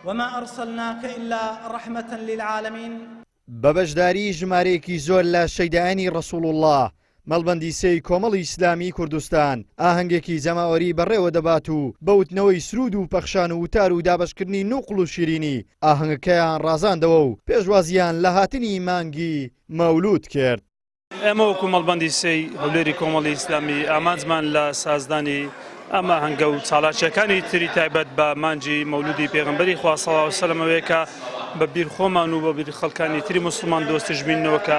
وما أرسلناک إلا رحمة للعالمین. بە بەشداریی ژمارەیەکی زۆر لە شەیدایانی ڕەسووڵوڵڵا، مەڵبەندی سێی کۆمەڵی ئیسلامیی کوردستان ئاهەنگێکی جەماوەری بەڕێوە دەبات و بە وتنەوەی سروود و پەخشان و وتار و دابەشکردنی نوقڵ و شیرینی ئاهەنگەکەیان ڕازاندەوە و پێشوازییان لە هاتنی مانگی مەولوود کرد. ئێمە وەکو مەڵبەندی سێی هەولێری کۆمەڵی ئیسلامی ئامانجمان لە سازدانی ئەم ئاهەنگە و چالاکیەکانی تری تایبەت بە مانگی مەولودی پێغەمبەری خوا صلی الله علیه وسلم ئەوەیە کە بە بیر خۆمان و بە بیر خەڵکانی تری موسڵمان دۆستیش بینەوە کە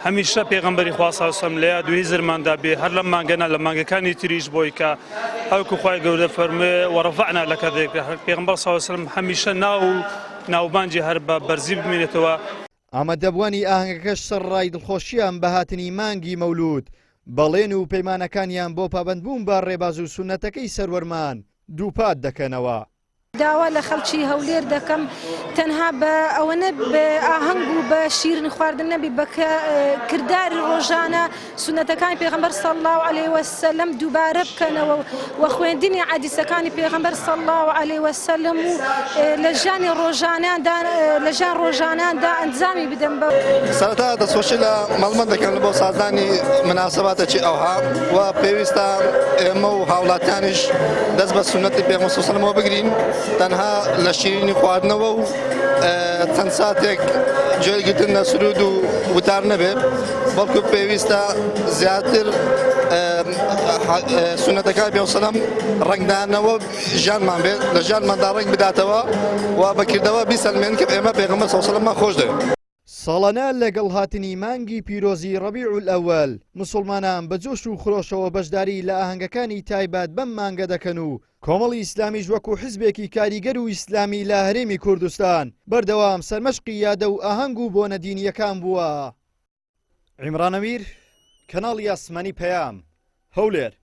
هەمیشە پێغەمبەری خوا صلی الله علیه وسلم لە یاد و هزرماندا بێ هەر لەم مانگەنا لە مانگەکانی تریش بۆی کە هەرکو خوای گەورە فەرموێ وەڕفعنا لەکە ذکرک پێغەمبەر صلی الله علیه وسلم هەمیشە ناو و ناوبانگی هەر بە بەرزی بمێنێتەوە. ئامادەبووانی ئاهەنگەکەش سەرەڕای دڵخۆشییان بە هاتنی مانگی مەولوود، بەڵێن و پەیمانەکانیان بۆ پابەندبوون بە ڕێباز و سوننەتەکەی سەروەرمان دووپات دەکەنەوە. داوا لە خەڵکی هەولێر دەکەم تەنها بە ئەوە بە ئاهەنگ و بە شیرین خواردن نەبی بە کرداری ڕۆژانە سوننەتەکانی پێغەمبەر صلی اللە علیە وسلم دووبارە بکەنەوە و خوێندنی حەدیسەکانی پێغەمبەر صلی اللە علیە وسلم و لە ژیانی ڕۆژانەیاندا لە ژیان ڕۆژانەیاندا ئەنجامی بدەن بە سەرەتا دەستخۆشی لە مەڵبەند دەکەم بۆ سازدانی مناسباتێکی ئەوها و پێویستە ئێمە و هاوڵاتیانیش دەست بە سوننەتی پێغەمبەر صلی اللە علیه وسلم بگرین تەنها لە شیرینی خواردنەوە و چەند ساتێک گوێگرتن لە سرود و وتار نەبێ بەڵکو پێویستە زیاتر سونەتەکان پێوسەلام ڕەنگدانەوە ژیانمان بێت لە ژیانماندا ڕەنگ بداتەوە و بەکردەوە بیسەلمێن کە ئێمە پێغەمبەر سەڵسەلەممان خۆش دەوێت. ساڵانە لەگەڵ هاتنی مانگی پیرۆزی ڕەبیع الئەوەل موسڵمانان بە جۆش و خرۆشەوە بەشداری لە ئاهەنگەکانی تایبەت بەم مانگە دەکەن و کۆمەڵی ئیسلامیش وەکو حزبێکی کاریگەر و ئیسلامی لە هەرێمی کوردستان بەردەوام سەرمەشقی یادە و ئاهەنگ و بۆنە دینییەکان بووە. عیمران ئەمیر، کەناڵی ئاسمانی پەیام، هەولێر.